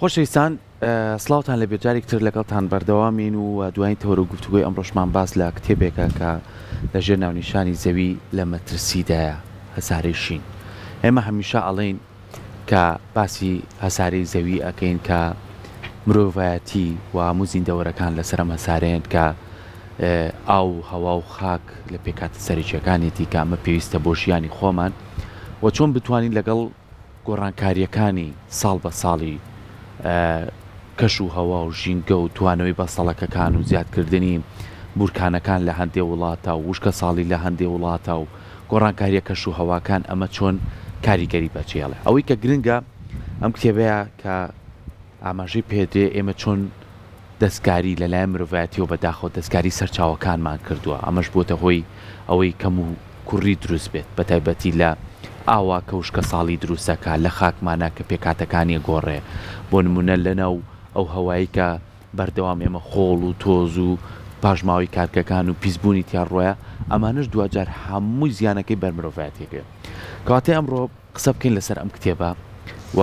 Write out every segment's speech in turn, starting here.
خۆشەویستان سڵاوتان لێبێت جارێکی تر لەگەڵتان بەردەوامین و دوایین تەوەر و گفتوگۆی ئەمڕۆشمان باس لە کتێبێکە کە لە ژێر ناونیشانی زەوی لە مەترسیدایە هەسارەی شین ئێمە هەمیشە ئەڵێین کە باسی هەسارەی زەوی ئەکەین کە مرۆڤایەتی و هەموو زیندەوەرەکان لەسەر ئەم هەسارەیەن کە ئاو و هەوا و خاک لە پێکهاتە سەرەکیەکانیەتی کە ئەمە پێویستە بۆ ژیانی خۆمان و چۆن بتوانین لەگەڵ گۆڕانکارییەکانی ساڵ بە ساڵی کەش و هەوا و ژینگە و توانەوەی بەستەڵەکەکان و زیادکردنی بورکانەکان لە هەندێ وڵاتا و وشکە ساڵی لە هەندێ وڵاتا و گۆڕانکارییە کەش و هەواکان ئەمە چۆن کاریگەری بەجێڵێ. ئەوەی کە گرنگە ئەم کتێبەیە کە ئاماژەی پێدرێ ئێمە چۆن دەستکاری لەلایەن مرۆڤایەتیەوە بەداخەوە دەستکاری سەرچاوەکانمان کردووە ئەمەش بووەتە هۆی ئەوەی کەم و کوڕی دروست بێت بەتایبەتی لە ئاوا کە وشکەساڵی دروست دەکات لە خاکمانا کە پێکهاتەکانی ئەگۆڕێ بۆ نمونە لەناو ئەو هەوایی کە بەردەوام ئێمە خۆڵ و تۆز و پاشماوەی کارگەکان و پیسبوونی تیا ڕۆیە ئەمانەش دواجار هەمووی زیانەکەی بەر مرۆڤایەتی ئەکەوێ کەواتە ئەمڕۆ قسە بکەین لەسەر ئەم کتێبە و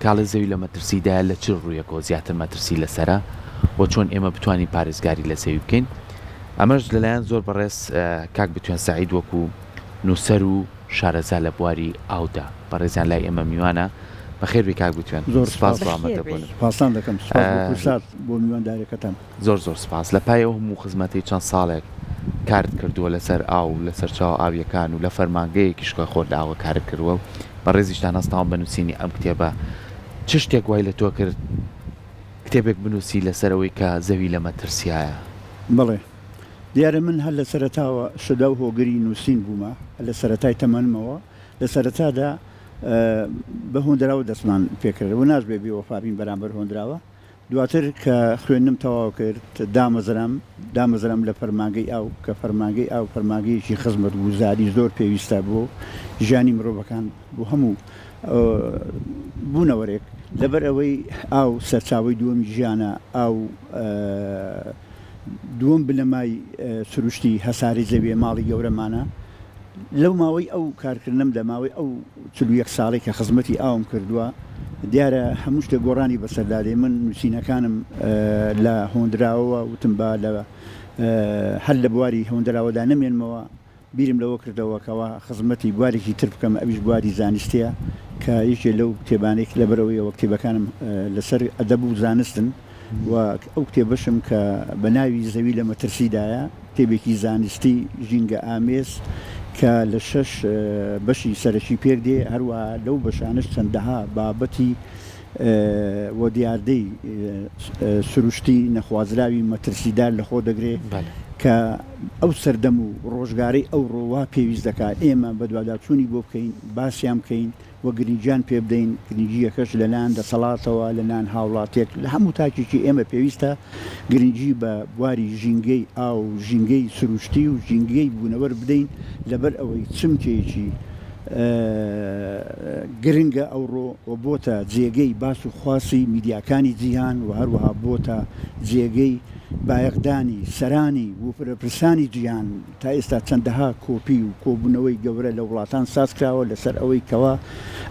کاڵێ زەوی لە مەترسیدایە لە چ ڕوویەکەوە زیاتر مەترسی لەسەرە و چۆن ئێمە بتوانین پارێزگاری لە زەوی بکەین ئەمەش لەلایەن زۆر بەڕێز کاک بتوێن سەعید وەکو نووسەر و شارەزا لە بواری ئاودا بەڕێزیان لای ئێمە میوانە بەخێر بێی کاک بتوێن زۆر سپاس سپاس بۆ ئامادەبوونت. سپاستان دەکەم سپاس بۆ کوردسات بۆ میوانداریەکەتان. زۆر زۆر سپاس لە پای ئەو هەموو خزمەتەی چەند ساڵێک کارت کردووە لەسەر ئاو و لە سەرچاوە ئاوییەکان و لە فەرمانگەیەکیش کە خۆت لە ئاوە کارت کردووە و بەڕێزیشتان هەستاون بە نووسینی ئەم کتێبە چ شتێک وای لە تۆ کرد کتێبێک بنووسی لەسەر ئەوەی کە زەوی لە مەترسیایە؟ بەڵێ دیارە من هەر لە سەرەتاوە شەدا و هۆگری نووسین بوومە هەر لە سەرەتای تەمەنمەوە لە سەرەتادا بە هۆندراوە دەستمان پێکرد و ناشبێ بێوەفا بین بەرامبەر هۆندراوە دواتر کە خوێندنم تەواو کرد دامەزرام، دامەزرام لە فەرمانگەی ئاو، کە فەرمانگەی ئاو فەرمانگەیەکی خزمەتگوزاری زۆر پێویستە بۆ ژیانی مرۆڤەکان، بۆ هەموو بوونەوەرێک، لەبەر ئەوەی ئاو سەرچاوەی دووەمی ژیانە، ئاو دووەم بنەمای سروشتی هەسارەی زەویە، ماڵی گەورەمانە. لەو ماوەی ئەو کارکردنەمدا، ماوەی ئەو 41 ساڵەی کە خزمەتی ئاوم کردووە، دیارە هەموو شتێک گۆڕانی بەسەردا دێ، من نووسینەکانم لە هۆندراوەوە وتم با لە هەر لە بواری هۆندراوەدا نەمێنمەوە، بیرم لەوە کردەوە کەوا خزمەتی بوارێکی تر بکەم، ئەویش بواری زانستییە کە یەکێ لەو کتێبانەی لەبەرئەوەیەوە کتێبەکانم لەسەر ئەدەب و زانستن و ئەو کتێبەشم کە بە ناوی زەوی لە مەترسیدایە، کتێبێکی زانستی ژینگە ئامێز کە لە شەش بەشی سەرەکی پێک دێ، هەروەها لەو بەشانەش چەندەها بابەتی و دیاردەی سروشتی نەخوازراوی مەترسیدار لەخۆ دەگرێ کە ئەو سەردەم و ڕۆژگارەی ئەوڕۆ وا پێویست دەکا ئێمە بەدواداچوونی بۆ بکەین، باسیان بکەین. و گرنگیان پێ بدەین، گرنگییەکەش لەلایەن دەسەڵاتەوە، لەلایەن هاوڵاتیەک، لە هەموو تاکێکی ئێمە پێویستە گرنگی بە بواری ژینگەی ئاو و ژینگەی سروشتی و ژینگەی بوونەوەر بدەین، لەبەر ئەوەی چمکێکی گرنگە ئەوڕۆ و بۆتە جێگەی باس و خواسی میدیاکانی جیهان و هەروەها بۆتە جێگەی بایەخدانی سەرانی و بەرپرسانی جیهان. تا ئێستا چەندەها کۆپی و کۆبوونەوەی گەورە لە وڵاتان سازکراوە لەسەر ئەوەی کەوا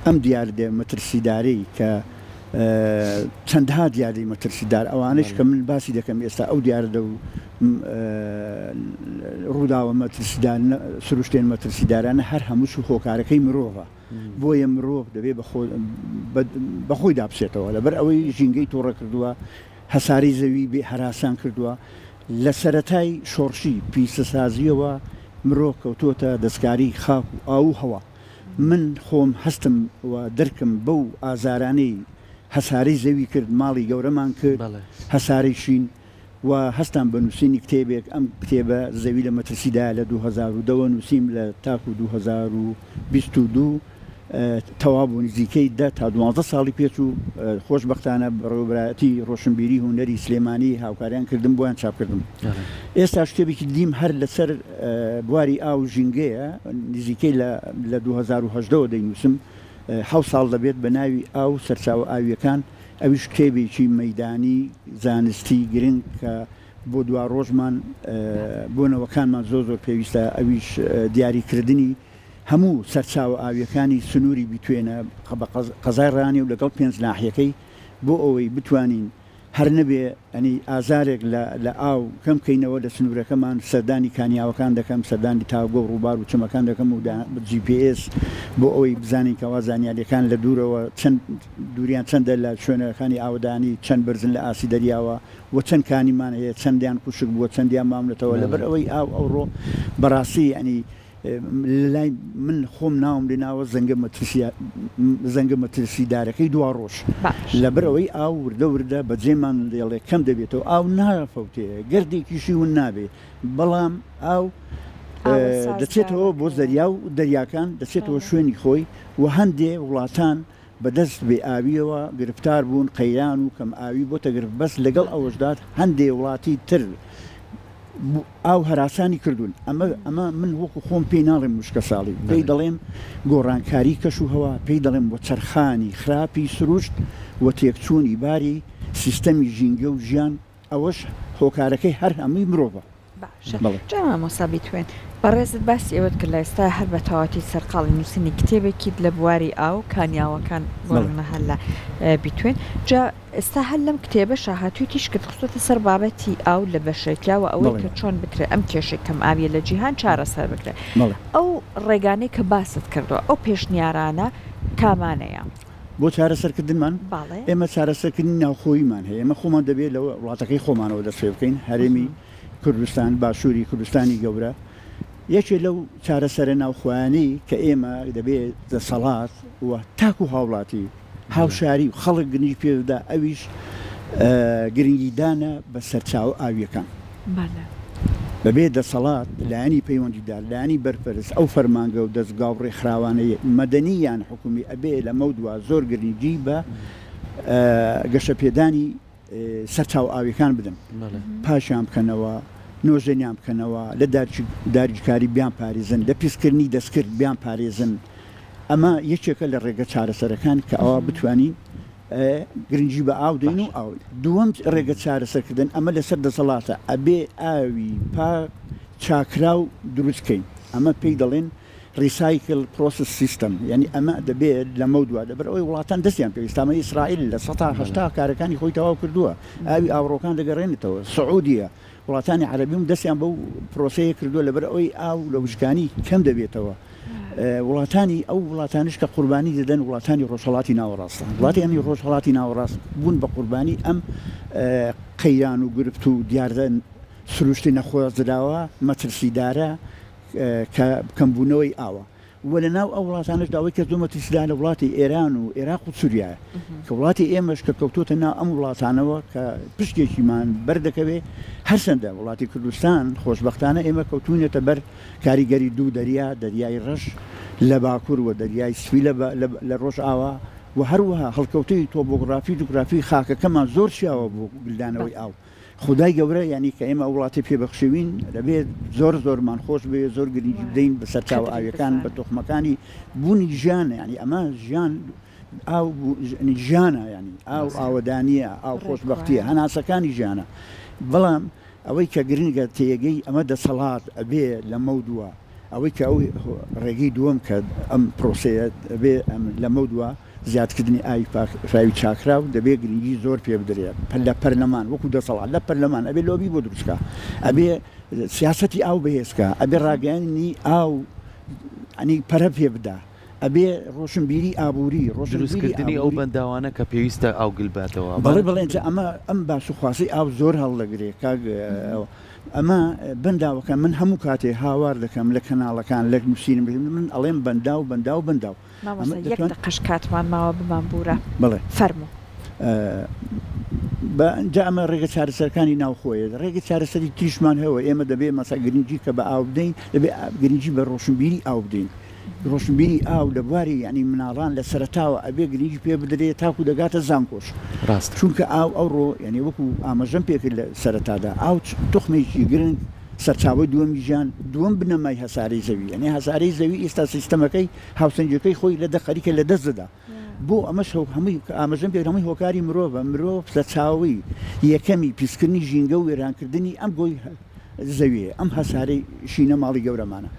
ئەم دیاردە مەترسیدارەی کە چەندها دیاردەی مەترسیدار ئەوانەش کە من باسی دەکەم ئێستا ئەو دیاردە و ڕووداوە مەترسیدار سروشتێن مەترسیدارانە هەر هەمووش و هۆکارەکەی مرۆڤە بۆیە مرۆڤ دەبێ بەخۆیدا بچێتەوە لەبەر ئەوەی ژینگەی توڕە کردووە هەسارەی زەوی بێ هەراسان کردووە لە سەرەتای شۆڕشی پیشەسازییەوە مرۆ کەوتووەتە دەستکاری خاک و ئاو و هەوا. من خۆم هەستم و دەرکم بەو ئازارانەی هەسارەی زەوی کرد، ماڵی گەورەمان کرد، هەسارەی شین، و هەستام بە نووسینی کتێبێک، ئەم کتێبە، زەوی لە مەترسیدایە، لە 2010 وە نووسیم لە تاکوو 2022 تەواو بوو، نزیکەی دە تا دوانزە ساڵی پێچوو، خۆشبەختانە بەڕێوەبەرایەتی ڕۆشنبیری هونەری سلێمانی هاوکاریان کردم بۆیان چاپ کردم. ئێستاش کتێبێکی دیم هەر لەسەر بواری ئاو و ژینگەیە، نزیکەی لە لە 2018 وە دەینووسم، حەوت ساڵ دەبێت، بە ناوی ئاو و سەرچاوە ئاوییەکان، ئەویش کتێبێکی مەیدانی زانستی گرنگ کە بۆ دواڕۆژمان بۆ نەوەکانمان زۆر زۆر پێویستە، ئەویش دیاریکردنی هەموو سەرچاوە ئاوییەکانی سنووری بیتوێنە بە قەزای ڕانیە و لەگەڵ پێنج ناحیەکەی بۆ ئەوەی بتوانین هەر نەبێ یانی ئازارێک لە لە ئاو کەم کەینەوە لە سنوورەکەمان سەردانی کانیاوەکان دەکەم سەردانی تاوگە و ڕووبار و چەمەکان دەکەم و جی پی ئێس بۆ ئەوەی بزانین کەوا زانیاریەکان لە دوورەوە چەند دووریان چەندە لە شوێنەکانی ئاوەدانی چەند بەرزن لە ئاستی دەریاوە و چەند کانیمان هەیە چەندیان خوشک بووە چەندیان ماونەتەوە لەبەر ئەوەی ئاو ئەوڕۆ بەڕاستی یانی لەلای من خۆم ناوم لێ ناوە زەنگە مەترسیە زەنگە مەترسیدارەکەی دواڕۆژ لەبەر ئەوەی ئاو وردە وردە بەجێمان دێڵێ کەم دەبێتەوە ئاو نافەوتێ گردێکیشی ون نابێ بەڵام ئاو دەچێتەوە بۆ زەریا و دەریاکان دەچێتەوە شوێنی خۆی و هەندێ وڵاتان بەدەست بێ ئاوییەوە گرفتار بوون، قەیران و کەم ئاوی بۆتە گرفت، بەس لەگەڵ ئەوەشدا هەندێ وڵاتی تر ئاو هەراسانی کردوون، ئەمە ئەمە من وەکو خۆم پێی ناڵێم وشکەساڵی، پێی دەڵێم گۆڕانکاری کەش و هەوا، پێی دەڵێم وەچەرخانی خراپی سروشت و تێکچوونی باری سیستەمی ژینگە و ژیان، ئەوەش هۆکارەکەی هەر هەمووی مرۆڤە. باشە جا مامۆستا بیتوێن بەڕێزت باسی ئەوەت کرد لە ئێستا هەر بە تەواوەتی سەرقاڵی نووسینی کتێبێکیت لە بواری ئاو کانیاوەکان بۆ نمونە هەر لە بیتوێن جا ئێستا هەر لەم کتێبەشا هاتووی تیشکت خستۆتە سەر بابەتی ئاو لە بەشێکیا و ئەوەی کە چۆن بکرێت ئەم کێشەی کەم ئاویە لە جیهان چارەسەر بکرێت ئەو ڕێگانەی کە باست کردووە ئەو پێشنیارانە کامانەیە؟ بۆ چارەسەرکردنمان ئێمە چارەسەرکردنی ناوخۆییمان هەیە، ئێمە خۆمان دەبێت لە وڵاتەکەی خۆمانەوە دەست پێ بکەین، هەرێمی کوردستان، باشووری کوردستانی گەورە، یەکێ لەو چارەسەرە ناوخۆیانەی کە ئێمە دەبێت دەسەڵات و تاک و هاوڵاتی، هاوشاری و خەڵک گرنگی پێ بدا ئەویش گرنگیدانە بە سەرچاوە ئاوییەکان. بەبێ دەسەڵات، لایەنی پەیوەندیدار، لایەنی بەرپرس، ئەو فەرمانگە و دەزگا و ڕێکخراوانەی مەدەنی یان حکومی ئەبێ لەمەودوا زۆر گرنگی بە گەشەپێدانی سەرچاوە ئاویەکان بدەن، پاکیان بکەنەوە، نۆژەنیان بکەنەوە، لە داگیرکاری بیانپارێزن، لە پیسکردنی دەستکرد بیانپارێزن. ئەمە یەکێکە لە ڕێگە چارەسەرەکان کە ئەوا بتوانین گرنگی بە ئاو دەین و ئاو دووەم ڕێگە چارەسەرکردن ئەمە لەسەر دەسەڵاتە ئەبێ ئاوی پاک چاکراو دروست کەین ئەمە پێی دەڵێن recycle process system یعنی ئەمە دەبێت لەمەو دوا لەبەر ئەوەی وڵاتان دەستیان پێ ئێستا ئیسرائیل 80% کارەکانی خۆی تەواو کردووە ئاوی ئاوڕۆکان دەگەڕێنێتەوە سعودیە وڵاتانی عەرەبیم دەستیان بەو پرۆسەیە کردووە لەبەر ئەوەی ئاو لە وشکانی کەم دەبێتەوە وڵاتانی ئەو وڵاتانش کە قوربانی دەدەن وڵاتانی ڕۆژهەڵاتی ناوەڕاستە وڵاتانی ڕۆژهەڵاتی ناوەڕاست بوون بە قوربانی ئەم قەیران و گرفت و دیاردە سروشتی نەخوازراوە مەترسیدارە کە کەمبوونەوەی ئاوە. و لە ناو ئەو وڵاتانەشدا ئەوەی کە زۆر مەترسیدارە وڵاتی ئێران و ئێراق و سوریایە کە وڵاتی ئێمەش کە کەوتۆتە ناو ئەم وڵاتانەوە کە پشکێکیمان بەردەکەوێ هەرچەندە وڵاتی کوردستان خۆشبەختانە ئێمە کەوتوینەتە بەر کاریگەری دوو دەریا دەریای ڕەش لە باکوور و دەریای سپی لە ڕۆژئاوا و هەروەها هەڵکەوتەی تۆبۆگڕافی جوگرافی خاکەکەمان زۆر شیاوە بۆ گلدانەوەی ئاو. خودای گەورە یانی کە ئێمە ئەو وڵاتەی پێ بەخشیوین دەبێت زۆر زۆرمان خۆش بوێ زۆر گرنگی بدەین بە سەرچاوە ئاویەکان بە تۆخمەکانی بوونی ژیان یانی ئەمە ژیان ئاو ژیانە ینی ئاو ئاوەدانیە ئاو خۆشببختیە هەناسەکانی ژیانە بەڵام ئەوەی کە گرنگە تێگەی ئەمە دەسەڵات ئەبێ لەمەودوا ئەوەی کە ئەو ڕێگەی دووەم کە ئەم پرۆسەیە ئەبێ لەمەودوا زیادکردنی ئاوی پاکراوی چاکراو دەبێ گرنگی زۆر پێ بدرێ لە پەرلەمان وەکو دەسەڵات لە پەرلەمان ئەبێ لۆبی بۆ دروست کا ئەبێ سیاسەتی ئاو بەهێز کا ئەبێ ڕاگەیاندنی ئاو ئەنی پەرە پێ بدا ئەبێ ڕۆشنبیری ئابووری ڕۆشنبیری دروستکردنی ئەو ئابووری بەنداوانە کە پێویستە ئاو گل باتەوە بەڵێ بەڵێ ئینجا ئەمە ئەم باس و خواسەی ئاو زۆر هەڵدەگرێ کاک ئەمە بەنداوەکە من هەموو کاتێ هاوار دەکەم لە کەناڵەکان لە نووسینم من ئەڵێم بەنداو بەنداو بەنداو مامۆستا یەک دەقەش کاتمان ماوە بمانبورە بەڵێ فەرموو. بە جا ئەمە ڕێگە چارەسەرەکانی ناوخۆیە ڕێگە چارەسەری تریشمان هەیە ئێمە دەبێ مەسا گرنگی کە بە ئاو بدەین دەبێ گرنگی بە ڕۆشنبیری ئاو بدەین ڕۆشنبیری ئاو لە بواری یعنی مناڵان لە سەرەتاوە ئەبێ گرنگی پێ بدرێت تاکو دەگاتە زانکۆش ڕاست چونکە ئاو ئەوڕۆ یعنی وەکو ئاماژەم پێکرد لە سەرەتادا ئاو توخمێکی گرنگ سەرچاوەی دووەمی ژیان دووەم بنەمای هەسارەی زەوی یعنی هەسارەی زەوی ئێستا سیستەمەکەی هاوسەنگیەکەی خۆی لە دە خەریکە لە دەست دەدا بۆ ئەمەش هەمووی کە ئاماژەم پێ هەمووی هۆکاری مرۆڤە مرۆڤ سەرچاوەی یەکەمی پیسکردنی ژینگە و وێرانکردنی ئەم گۆی زەویە ئەم هەسارەی شینە ماڵی گەورەمانە.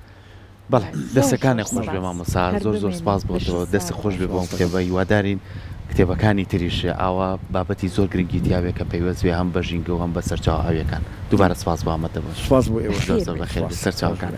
بەڵێ زۆر زۆر دەسەکانت خۆش بێ سپاس مامۆستا هەر زۆر زۆر بمێنی سپاس بۆ لەشت تۆ دەستت ساغ خۆش بێ بێ بۆ ئەم کتێبە هیوادارین. کتێبەکانی تریش ئاوا بابەتی زۆر گرنگی تیاوێ کە پەیوەست بێ هەم بە ژینگە و هەم بە سەرچاوە ئاویەکان. دووبارە سپاس بۆ ئامادەبوون. سپاس بۆ ئێوەش. زۆر زۆر بەخێر بێی. سەرچاوەکان.